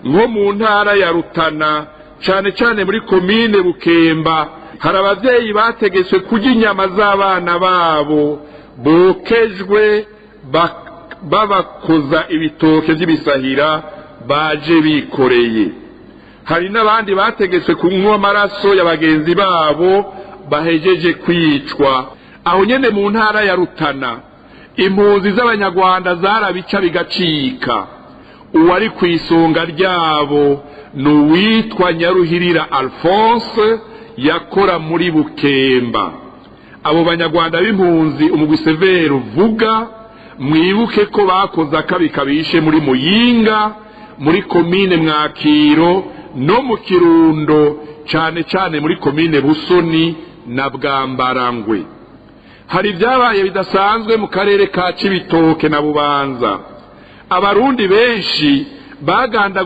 Nko mu ntara ya Rutana, cane cane muri komine Bukemba, hari abavyeyi bategetswe kurya inyama z'abana babo bokejwe, babakoza ibitoke vy'ibisahira baje bikoreye. Hari n'abandi bategetswe kunywa amaraso ya bagenzi babo bahejeje kwicwa. Aho nyene mu ntara ya Rutana, impunzi z'Abanyarwanda zarabica bigacika. Uwari ku isonga ryabo ni uwitwa Nyaruhirira Alphonse, yakora muri Bukemba. Abo Banyarwanda b'impunzi umugwi Severe uvuga, mwibuke ko bakoze akabi kabishe muri Muyinga, muri komine Mwakiro no mu Kirundo, cane cane muri komine Busoni na Bwambarangwe. Hari ibyabaye bidasanzwe mu karere ka Cibitoke na Bubanza. Abarundi benshi baganda